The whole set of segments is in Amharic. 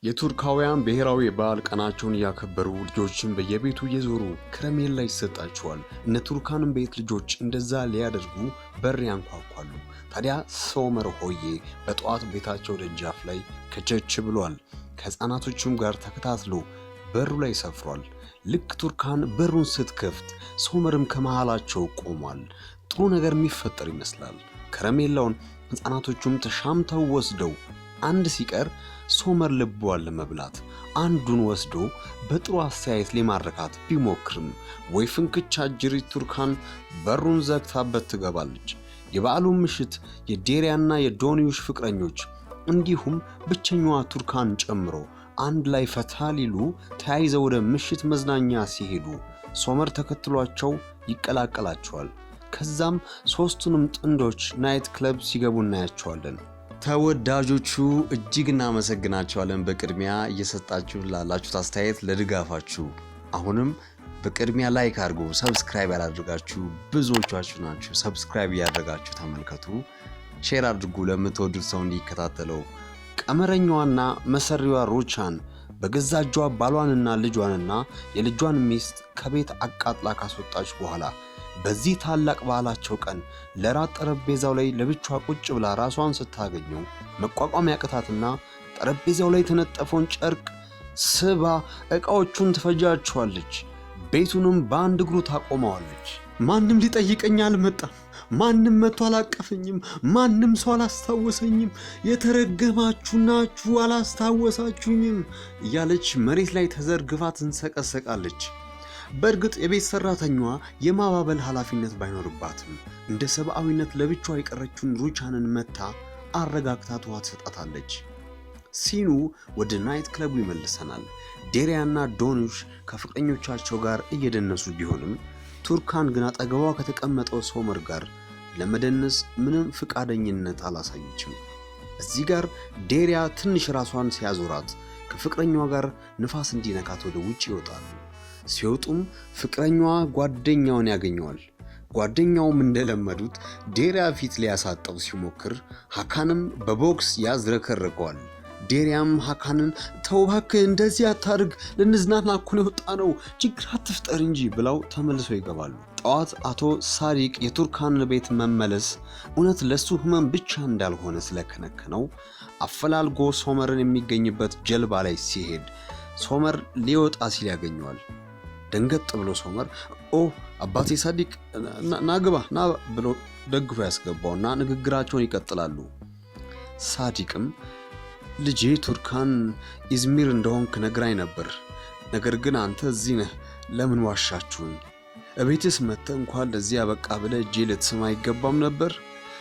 የቱርካውያን ብሔራዊ የበዓል ቀናቸውን እያከበሩ ልጆችን በየቤቱ እየዞሩ ከረሜላ ይሰጣቸዋል። እነ ቱርካንም ቤት ልጆች እንደዛ ሊያደርጉ በር ያንኳኳሉ። ታዲያ ሶመር ሆዬ በጠዋት ቤታቸው ደጃፍ ላይ ከቸች ብሏል። ከሕፃናቶቹም ጋር ተከታትሎ በሩ ላይ ሰፍሯል። ልክ ቱርካን በሩን ስትከፍት ሶመርም ከመሃላቸው ቆሟል። ጥሩ ነገር የሚፈጠር ይመስላል። ከረሜላውን ሕፃናቶቹም ተሻምተው ወስደው አንድ ሲቀር ሶመር ልቧን ለመብላት አንዱን ወስዶ በጥሩ አስተያየት ሊማርካት ቢሞክርም ወይ ፍንክች አጅሪት ቱርካን በሩን ዘግታበት ትገባለች። የበዓሉን ምሽት የዴሪያና የዶኒዩሽ ፍቅረኞች እንዲሁም ብቸኛዋ ቱርካን ጨምሮ አንድ ላይ ፈታ ሊሉ ተያይዘው ወደ ምሽት መዝናኛ ሲሄዱ ሶመር ተከትሏቸው ይቀላቀላቸዋል። ከዛም ሶስቱንም ጥንዶች night club ሲገቡ እናያቸዋለን። ተወዳጆቹ እጅግ እናመሰግናቸዋለን። በቅድሚያ እየሰጣችሁ ላላችሁት አስተያየት፣ ለድጋፋችሁ። አሁንም በቅድሚያ like አድርጉ። Subscribe ያላደረጋችሁ ብዙዎቻችሁ ናችሁ። Subscribe እያደረጋችሁ ተመልከቱ። Share አድርጉ ለምትወዱት ሰው እንዲከታተለው። ቀመረኛዋና መሰሪዋ ሩቻን በገዛ እጇ ባሏንና ልጇንና የልጇን ሚስት ከቤት አቃጥላ ካስወጣች በኋላ በዚህ ታላቅ በዓላቸው ቀን ለራት ጠረጴዛው ላይ ለብቻዋ ቁጭ ብላ ራሷን ስታገኘው መቋቋም ያቅታትና ጠረጴዛው ላይ የተነጠፈውን ጨርቅ ስባ ዕቃዎቹን ትፈጃቸዋለች። ቤቱንም በአንድ እግሩ ታቆመዋለች። ማንም ሊጠይቀኝ አልመጣም። ማንም መጥቶ አላቀፈኝም። ማንም ሰው አላስታወሰኝም። የተረገማችሁ ናችሁ፣ አላስታወሳችሁኝም እያለች መሬት ላይ ተዘርግፋ ትንሰቀሰቃለች። በእርግጥ የቤት ሰራተኛዋ የማባበል ኃላፊነት ባይኖርባትም እንደ ሰብአዊነት ለብቻዋ የቀረችውን ሩቻንን መታ አረጋግታ ውሃ ትሰጣታለች። Scene ኑ ወደ night club ኡ ይመልሰናል። ዴሪያና ዶኑሽ ከፍቅረኞቻቸው ጋር እየደነሱ ቢሆንም ቱርካን ግን አጠገቧ ከተቀመጠው ሶመር ጋር ለመደነስ ምንም ፍቃደኝነት አላሳየችም። እዚህ ጋር ዴሪያ ትንሽ ራሷን ሲያዞራት ከፍቅረኛዋ ጋር ንፋስ እንዲነካት ወደ ውጭ ይወጣሉ። ሲወጡም ፍቅረኛዋ ጓደኛውን ያገኘዋል። ጓደኛውም እንደለመዱት ዴሪያ ፊት ሊያሳጠው ሲሞክር ሀካንም በቦክስ ያዝረከርከዋል። ዴሪያም ሀካንን ተው እባክህ እንደዚህ አታድርግ፣ ልንዝናና እኮ ነው የወጣነው፣ ችግር አትፍጠር እንጂ ብለው ተመልሰው ይገባሉ። ጠዋት አቶ ሳዲቅ የቱርካን ቤት መመለስ እውነት ለሱ ህመም ብቻ እንዳልሆነ ስለከነከነው አፈላልጎ ሶመርን የሚገኝበት ጀልባ ላይ ሲሄድ ሶመር ሊወጣ ሲል ያገኘዋል። ደንገጥ ብሎ ሶመር "ኦ አባቴ ሳዲቅ፣ ና ግባ፣ ና" ብሎ ደግፎ ያስገባውና ንግግራቸውን ይቀጥላሉ። ሳዲቅም "ልጄ ቱርካን ኢዝሚር እንደሆንክ ነግራኝ ነበር። ነገር ግን አንተ እዚህ ነህ፣ ለምን ዋሻችሁኝ? እቤትስ መጥተህ እንኳን ለዚህ ያበቃ ብለህ እጄ ልትስም አይገባም ነበር"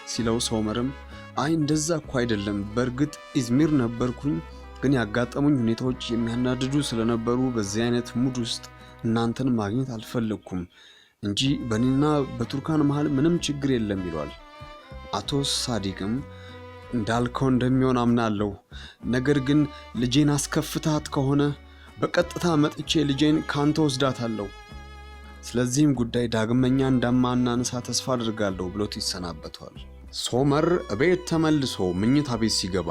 ሲለው ሶመርም "አይ እንደዛ እኮ አይደለም። በእርግጥ ኢዝሚር ነበርኩኝ፣ ግን ያጋጠሙኝ ሁኔታዎች የሚያናድዱ ስለነበሩ በዚህ አይነት mood ውስጥ እናንተን ማግኘት አልፈለግኩም እንጂ በእኔና በቱርካን መሃል ምንም ችግር የለም" ይለዋል። አቶ ሳዲቅም "እንዳልከው እንደሚሆን አምናለሁ። ነገር ግን ልጄን አስከፍታት ከሆነ በቀጥታ መጥቼ ልጄን ካንተ ወስዳታለሁ። ስለዚህም ጉዳይ ዳግመኛ እንደማናነሳ ተስፋ አድርጋለሁ" ብሎት ይሰናበተዋል። ሶመር እቤት ተመልሶ መኝታ ቤት ሲገባ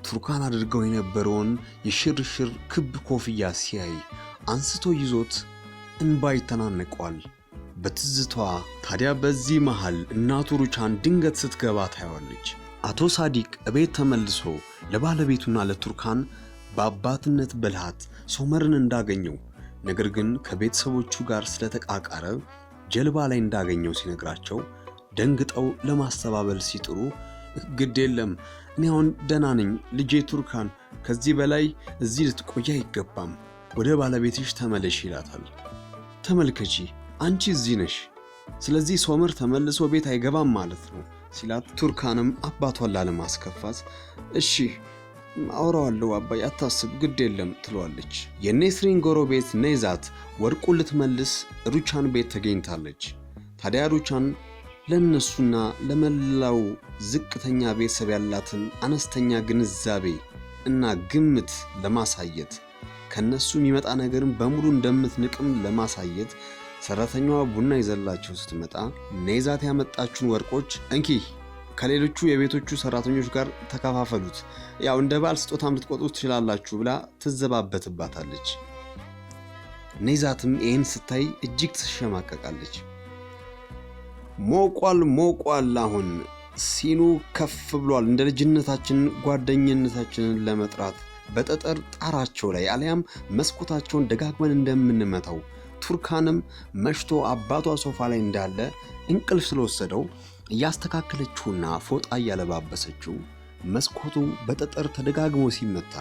ቱርካን አድርገው የነበረውን የሽርሽር ክብ ኮፍያ ሲያይ አንስቶ ይዞት እንባ ይተናነቀዋል በትዝቷ። ታዲያ በዚህ መሃል እናቱ ሩቻን ድንገት ስትገባ ታየዋለች። አቶ ሳዲቅ እቤት ተመልሶ ለባለቤቱና ለቱርካን በአባትነት ብልሃት ሶመርን እንዳገኘው ነገር ግን ከቤተሰቦቹ ጋር ስለተቃቃረ ጀልባ ላይ እንዳገኘው ሲነግራቸው ደንግጠው ለማስተባበል ሲጥሩ "ግድ የለም፣ እኔ አሁን ደህና ነኝ፣ ልጄ ቱርካን ከዚህ በላይ እዚህ ልትቆይ አይገባም፣ ወደ ባለቤትሽ ተመለሽ" ይላታል። "ተመልከቺ፣ አንቺ እዚህ ነሽ፣ ስለዚህ ሶመር ተመልሶ ቤት አይገባም ማለት ነው" ሲላት ቱርካንም አባቷን ላለማስከፋት "እሺ አውራዋለሁ አባይ፣ አታስብ፣ ግድ የለም" ትለዋለች። የኔስሪን ጎረቤት ኔዛት ወርቁን ልትመልስ ሩቻን ቤት ተገኝታለች። ታዲያ ሩቻን ለእነሱና ለመላው ዝቅተኛ ቤተሰብ ያላትን አነስተኛ ግንዛቤ እና ግምት ለማሳየት፣ ከነሱ የሚመጣ ነገርን በሙሉ እንደምትንቅም ለማሳየት ሰራተኛዋ ቡና ይዘላቸው ስትመጣ ኔዛት ያመጣችውን ወርቆች "እንኪ ከሌሎቹ የቤቶቹ ሰራተኞች ጋር ተከፋፈሉት፣ ያው እንደ በዓል ስጦታም ልትቆጥሩት ትችላላችሁ ብላ ትዘባበትባታለች። ኔዛትም ይህን ስታይ እጅግ ትሸማቀቃለች። ሞቋል ሞቋል፣ አሁን ሲኑ ከፍ ብሏል። እንደ ልጅነታችን ጓደኝነታችንን ለመጥራት በጠጠር ጣራቸው ላይ አሊያም መስኮታቸውን ደጋግመን እንደምንመታው ቱርካንም መሽቶ አባቷ ሶፋ ላይ እንዳለ እንቅልፍ ስለወሰደው እያስተካከለችውና ፎጣ እያለባበሰችው መስኮቱ በጠጠር ተደጋግሞ ሲመታ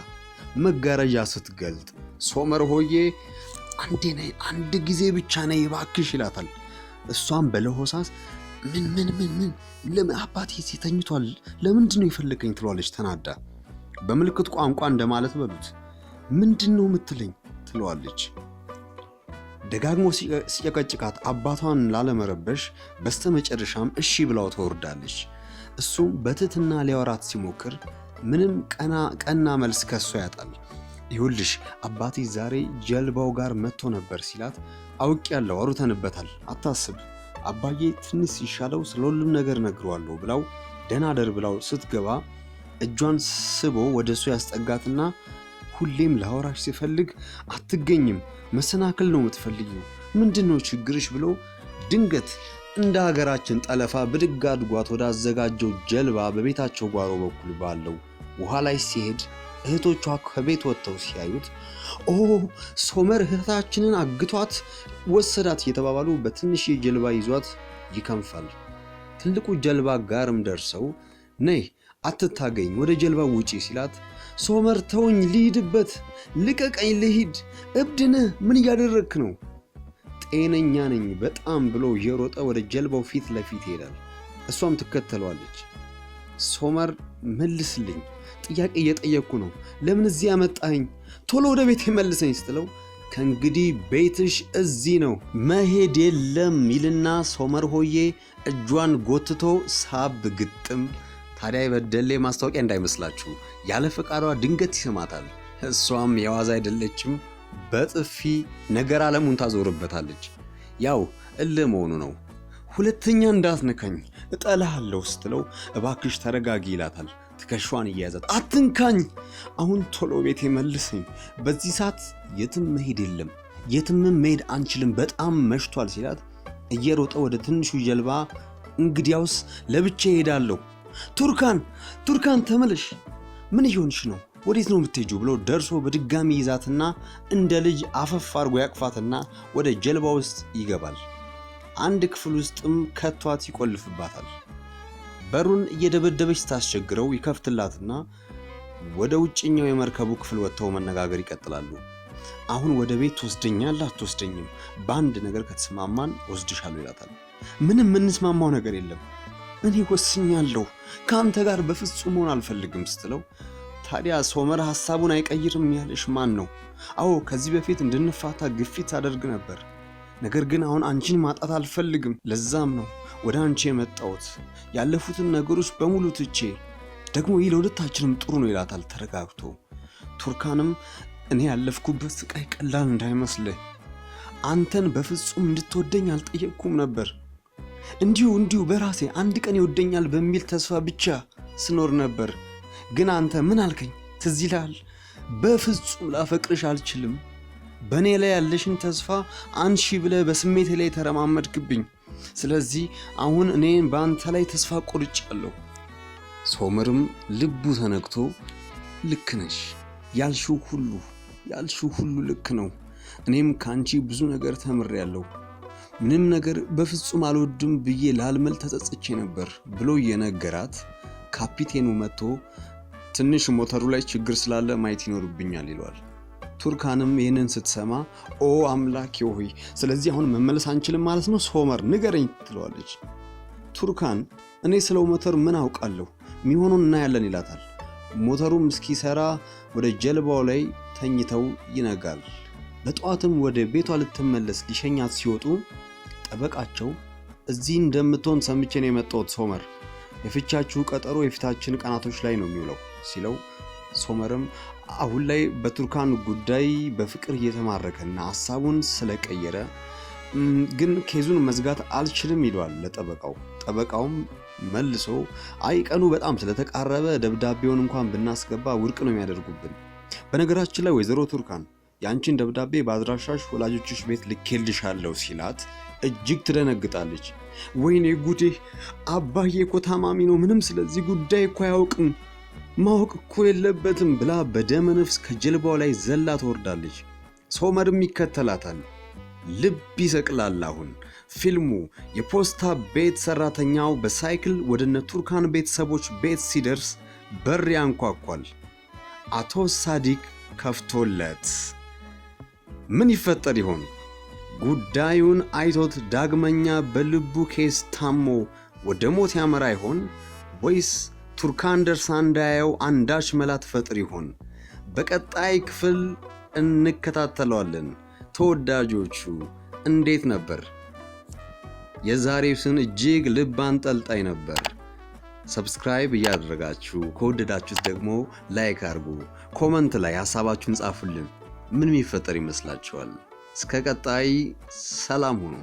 መጋረጃ ስትገልጥ ሶመር ሆዬ አንዴ ነይ፣ አንድ ጊዜ ብቻ ነይ እባክሽ ይላታል። እሷም በለሆሳስ ምን ምን ምን ምን ለምን አባቴ ተኝቷል፣ ለምንድን ነው የፈለገኝ ትለዋለች ተናዳ። በምልክት ቋንቋ እንደማለት በሉት። ምንድን ነው የምትለኝ ትለዋለች። ደጋግሞ ሲጨቀጭቃት አባቷን ላለመረበሽ በስተመጨረሻም እሺ ብላው ትወርዳለች። እሱም በትህትና ሊያወራት ሲሞክር ምንም ቀና መልስ ከሷ ያጣል። ይሁልሽ አባቴ ዛሬ ጀልባው ጋር መጥቶ ነበር ሲላት፣ አውቄያለሁ፣ አውርተንበታል፣ አታስብ አባዬ ትንሽ ሲሻለው ስለሁሉም ነገር ነግረዋለሁ ብላው ደህና ደር ብላው ስትገባ እጇን ስቦ ወደ እሱ ያስጠጋትና ሁሌም ላወራሽ ሲፈልግ አትገኝም፣ መሰናክል ነው የምትፈልጊው፣ ምንድን ነው ችግርሽ ብሎ ድንገት እንደ ሀገራችን ጠለፋ ብድግ አድጓት ወዳዘጋጀው ጀልባ በቤታቸው ጓሮ በኩል ባለው ውሃ ላይ ሲሄድ እህቶቿ ከቤት ወጥተው ሲያዩት ኦ ሶመር እህታችንን አግቷት ወሰዳት እየተባባሉ በትንሽ ጀልባ ይዟት ይከንፋል። ትልቁ ጀልባ ጋርም ደርሰው ነይ አትታገኝ፣ ወደ ጀልባ ውጪ ሲላት ሶመር ተወኝ፣ ልሂድበት፣ ልቀቀኝ፣ ልሂድ፣ እብድ ነህ፣ ምን እያደረግክ ነው? ጤነኛ ነኝ በጣም ብሎ እየሮጠ ወደ ጀልባው ፊት ለፊት ይሄዳል። እሷም ትከተለዋለች። ሶመር መልስልኝ፣ ጥያቄ እየጠየቅኩ ነው፣ ለምን እዚህ ያመጣኸኝ? ቶሎ ወደ ቤት መልሰኝ ስትለው ከእንግዲህ ቤትሽ እዚህ ነው መሄድ የለም ይልና ሶመር ሆዬ እጇን ጎትቶ ሳብ ግጥም። ታዲያ የበደሌ ማስታወቂያ እንዳይመስላችሁ፣ ያለ ፈቃዷ ድንገት ይስማታል። እሷም የዋዛ አይደለችም፣ በጥፊ ነገር ዓለሙን ታዞርበታለች። ያው እልህ መሆኑ ነው። ሁለተኛ እንዳትነካኝ እጠላሃለሁ ስትለው እባክሽ ተረጋጊ ይላታል። ትከሿን እየያዛት አትንካኝ፣ አሁን ቶሎ ቤቴ መልሰኝ፣ በዚህ ሰዓት የትም መሄድ የለም፣ የትም መሄድ አንችልም፣ በጣም መሽቷል ሲላት እየሮጠ ወደ ትንሹ ጀልባ እንግዲያውስ ለብቻ እሄዳለሁ፣ ቱርካን ቱርካን ተመለሽ፣ ምን እየሆንሽ ነው? ወዴት ነው የምትሄጂው? ብሎ ደርሶ በድጋሚ ይዛትና እንደ ልጅ አፈፍ አድርጎ ያቅፋትና ወደ ጀልባ ውስጥ ይገባል። አንድ ክፍል ውስጥም ከቷት ይቆልፍባታል። በሩን እየደበደበች ስታስቸግረው ይከፍትላትና ወደ ውጭኛው የመርከቡ ክፍል ወጥተው መነጋገር ይቀጥላሉ። አሁን ወደ ቤት ትወስደኛለህ አትወስደኝም? በአንድ ነገር ከተስማማን ወስድሻለሁ ይላታል። ምንም የምንስማማው ነገር የለም፣ እኔ ወስኛለሁ፣ ከአንተ ጋር በፍጹም መሆን አልፈልግም ስትለው ታዲያ ሶመር ሐሳቡን አይቀይርም ያለሽ ማን ነው? አዎ ከዚህ በፊት እንድንፋታ ግፊት አደርግ ነበር። ነገር ግን አሁን አንቺን ማጣት አልፈልግም። ለዛም ነው ወደ አንቺ የመጣሁት ያለፉትን ነገሮች በሙሉ ትቼ፣ ደግሞ ይህ ለሁለታችንም ጥሩ ነው ይላታል ተረጋግቶ። ቱርካንም እኔ ያለፍኩበት ስቃይ ቀላል እንዳይመስልህ፣ አንተን በፍጹም እንድትወደኝ አልጠየቅኩም ነበር። እንዲሁ እንዲሁ በራሴ አንድ ቀን ይወደኛል በሚል ተስፋ ብቻ ስኖር ነበር። ግን አንተ ምን አልከኝ? ትዝ ይልሃል? በፍጹም ላፈቅርሽ አልችልም፣ በእኔ ላይ ያለሽን ተስፋ አንሺ ብለህ በስሜቴ ላይ ተረማመድክብኝ። ስለዚህ አሁን እኔን በአንተ ላይ ተስፋ ቆርጫለሁ። ሶመርም ልቡ ተነክቶ ልክ ነሽ፣ ያልሽው ሁሉ ያልሽው ሁሉ ልክ ነው። እኔም ከአንቺ ብዙ ነገር ተምሬያለሁ። ምንም ነገር በፍጹም አልወድም ብዬ ላልመል ተጸጽቼ ነበር ብሎ የነገራት ካፒቴኑ መጥቶ ትንሽ ሞተሩ ላይ ችግር ስላለ ማየት ይኖርብኛል ይለዋል። ቱርካንም ይህንን ስትሰማ ኦ አምላኬ ሆይ፣ ስለዚህ አሁን መመለስ አንችልም ማለት ነው? ሶመር ንገረኝ ትለዋለች። ቱርካን እኔ ስለ ሞተር ምን አውቃለሁ፣ የሚሆኑን እናያለን ይላታል። ሞተሩም እስኪሰራ ወደ ጀልባው ላይ ተኝተው ይነጋል። በጠዋትም ወደ ቤቷ ልትመለስ ሊሸኛት ሲወጡ ጠበቃቸው እዚህ እንደምትሆን ሰምቼ ነው የመጣሁት ሶመር፣ የፍቻችሁ ቀጠሮ የፊታችን ቀናቶች ላይ ነው የሚውለው ሲለው ሶመርም አሁን ላይ በቱርካን ጉዳይ በፍቅር እየተማረከና ሀሳቡን ስለቀየረ ግን case ኡን መዝጋት አልችልም ይለዋል ለጠበቃው። ጠበቃውም መልሶ አይ ቀኑ በጣም ስለተቃረበ ደብዳቤውን እንኳን ብናስገባ ውድቅ ነው የሚያደርጉብን። በነገራችን ላይ ወይዘሮ ቱርካን የአንቺን ደብዳቤ በአድራሻሽ ወላጆችሽ ቤት ልኬልሻለሁ ሲላት እጅግ ትደነግጣለች። ወይኔ ጉዴ፣ አባዬ እኮ ታማሚ ነው፣ ምንም ስለዚህ ጉዳይ እኮ አያውቅም፣ ማወቅ እኮ የለበትም ብላ በደመ ነፍስ ከጀልባው ላይ ዘላ ትወርዳለች። ሶመርም ይከተላታል። ልብ ይሰቅላል። አሁን ፊልሙ የፖስታ ቤት ሰራተኛው በሳይክል ወደ እነ ቱርካን ቤተሰቦች ቤት ሲደርስ በር ያንኳኳል። አቶ ሳዲቅ ከፍቶለት ምን ይፈጠር ይሆን? ጉዳዩን አይቶት ዳግመኛ በልቡ case ታሞ ወደ ሞት ያመራ ይሆን ወይስ ቱርካን ደርሳ እንዳያየው አንዳች መላ ትፈጥር ይሆን? በቀጣይ ክፍል እንከታተለዋለን። ተወዳጆቹ እንዴት ነበር? የዛሬው scene እጅግ ልብ አንጠልጣይ ነበር። Subscribe እያደረጋችሁ ከወደዳችሁት ደግሞ like አድርጉ። Comment ላይ ሀሳባችሁን ጻፉልን። ምን የሚፈጠር ይመስላችኋል? እስከ ቀጣይ ሰላም ሁኑ።